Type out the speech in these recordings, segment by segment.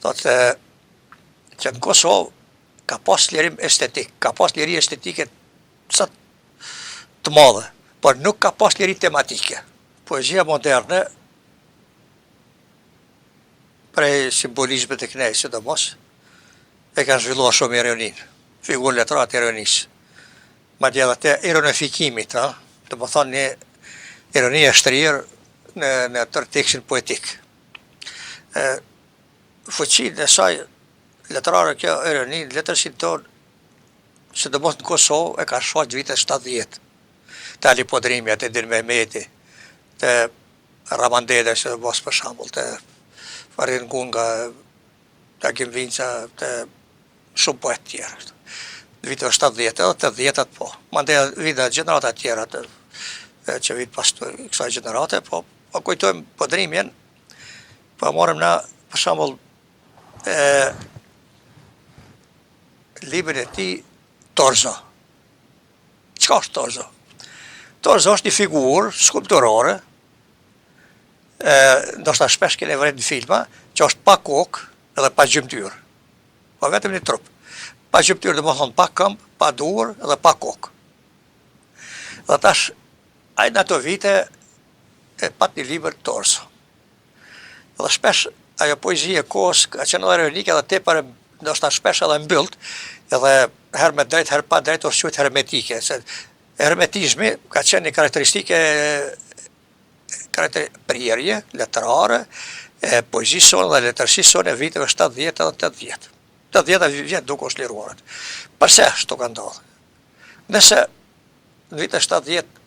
Thotë që në Kosovë ka pas çlirim estetik, ka pas liri estetike sa të madhe, por nuk ka pas liri tematike. Poezia moderne, prej simbolizmit e kënej, sidomos, e kanë zhvilluar shumë ironinë, figurën letrare të ironisë. Madje edhe të ironifikimit, ha? Domethonë një ironi e shtrirë në, në tërë tekstin poetik. E, fuqinë e saj letrare kjo ironi në letërsinë tonë, sidomos në Kosovë, e ka shfaqë vitet 70. Te Ali Podrimja, te Edin Mehmeti, te Rrahman Deda, sidomos për shembull, te Fahrin Gunga, te Agim Vinca, te shumë poetë tjerë. Në vitet 70 edhe 80-at po. Mandej vijnë gjenerata tjera të, që vijnë pas të kësaj gjenerate, po, po kujtojmë Podrimjen, po marrim na, për shembull, e, librin e tij Torzo. Çka është Torzo? Torzo është një figurë skulpturore, e, ndoshta shpesh keni vërejt në filma, që është pa kokë edhe pa gjymtyrë. Po vetëm një trup. Pa gjymtyrë, domethonë, pa këmbë, pa duar dhe pa kokë. Dhe tash, ai në ato vite e pat një libër Torzo. Dhe shpesh, ajo poezi e kohës ka qenë edhe ironike dhe tepër, ndoshta shpesh edhe mbyllt, edhe herë me drejt, herë pa drejt, është quajt hermetike. Se hermetizmi ka qenë një karakteristike karakter prirje letrare e poezisë sonë dhe letërsisë sonë e viteve 70 edhe 80. 80 vjet duke u çliruar. Përse ashtu ka ndodhur? Nëse në vitet 70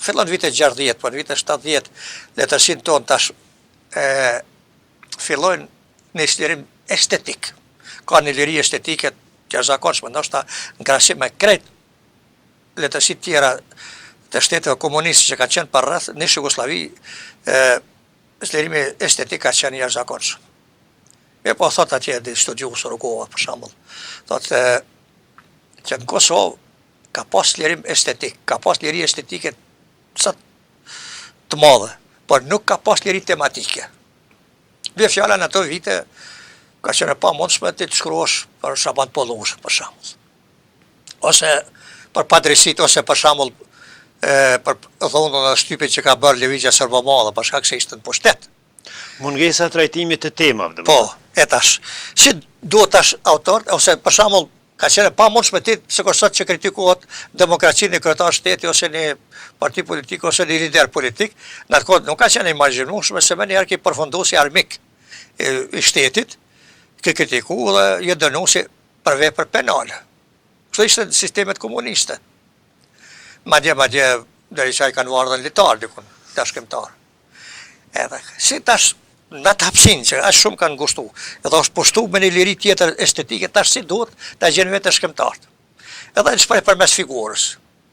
fillon në vitet 60, po në vitet 70 letërsinë tonë tash e fillojnë një çlirim estetik. Ka një liri estetike të jashtëzakonshme, ndoshta në krahasim me krejt letërsitë tjera të shteteve komuniste që kanë qenë përreth në Jugosllavi, çlirimi estetik ka qenë i jashtëzakonshëm. Mirëpo thot atje një studiues Rugova për shembull, thot që në Kosovë ka pas çlirim estetik, ka pas liri estetike sa të madhe, por nuk ka pas liri tematike. Bie fjala në ato vite ka qenë e pamundshme ti të shkruash për Shaban Polluzhën, për shembull. Ose për padrejtësitë, ose për shembull për dhunën dhe shtypin që ka bërë lëvizja serbomadhe, për shkak se ishte në pushtet. Mungesa e trajtimit të temave, domethënë. Po, e tash. Si duhet tash autor, ose për shembull ka qenë e pamundshme ti sikur sot që kritikohet demokraci një kryetar shteti ose një parti politike ose një lider politik, në atë kohë nuk ka qenë e imagjinueshme se menjëherë ke përfundu si armik i shtetit, ke kritiku dhe je dënu si për vepër penale. Kështu ishte në sistemet komuniste. Madje, madje, derisa i kanë varë dhe në litar, dikun, këta shkrimtarë. Edhe, si tash, në atë hapësinë që aq shumë kanë ngushtu, edhe është pushtu me një liri tjetër estetike, tash si duhet ta gjenë veten shkrimtarët. Edhe në shpreh përmes figurës.